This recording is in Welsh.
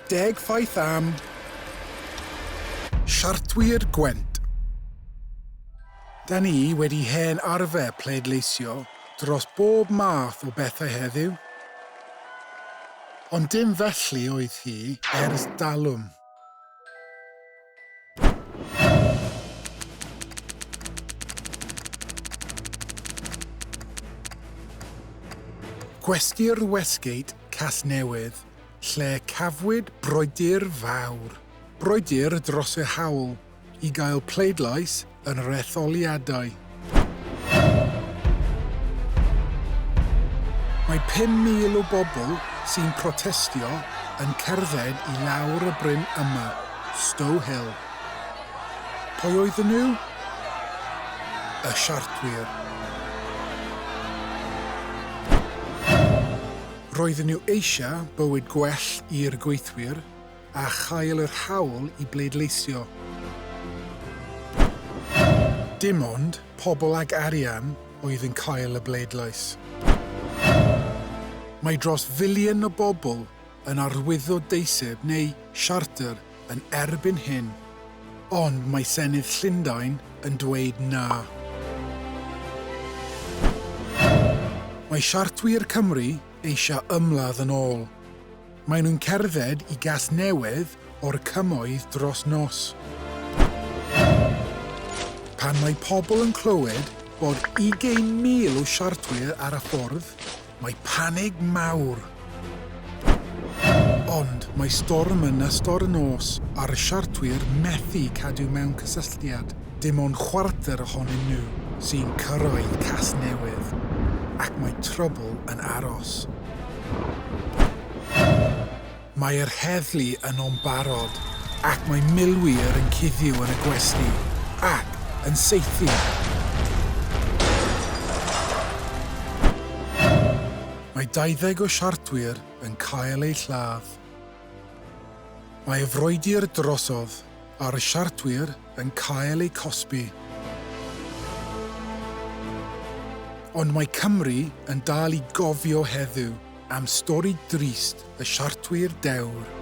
Deg ffaith am Siartwyr Gwent. Da ni wedi hen arfer pleidleisio dros bob math o bethau heddiw. Ond dim felly oedd hi ers dalwm. Gwesty'r Westgate, Casnewydd, lle cafwyd brwydr fawr. Brwydr dros yr hawl i gael pleidlais yn yr etholiadau. Mae 5,000 o bobl sy'n protestio yn cerdded i lawr y bryn yma, Stow Hill. Pwy oedden nhw? Y Siartwyr. Roedden nhw eisiau bywyd gwell i'r gweithwyr a chael yr hawl i bleidleisio. Dim ond pobl ag arian oedd yn cael y bleidlais. Mae dros filiwn o bobl yn arwyddo deiseb neu siarter yn erbyn hyn, ond mae Senedd Llundain yn dweud na. Mae Siartwyr Cymru eisiau ymladd yn ôl. Maen nhw'n cerdded i Gasnewydd o'r Cymoedd dros nos. Pan mae pobl yn clywed bod 20,000 o siartwyr ar y ffordd, mae panig mawr. Ond mae storm yn ystod y nos a'r siartwyr methu cadw mewn cysylltiad. Dim ond chwarter ohonyn nhw sy'n cyrraedd Casnewydd, ac mae trwbl yn aros. Mae'r heddlu yno'n barod, ac mae milwyr yn cuddio yn y gwesty, ac yn saethu. Mae 20 o siartwyr yn cael eu lladd. Mae y frwydr drosodd, a'r siartwyr yn cael eu cosbi. Ond mae Cymru yn dal i gofio heddiw am stori drist y siartwyr dewr.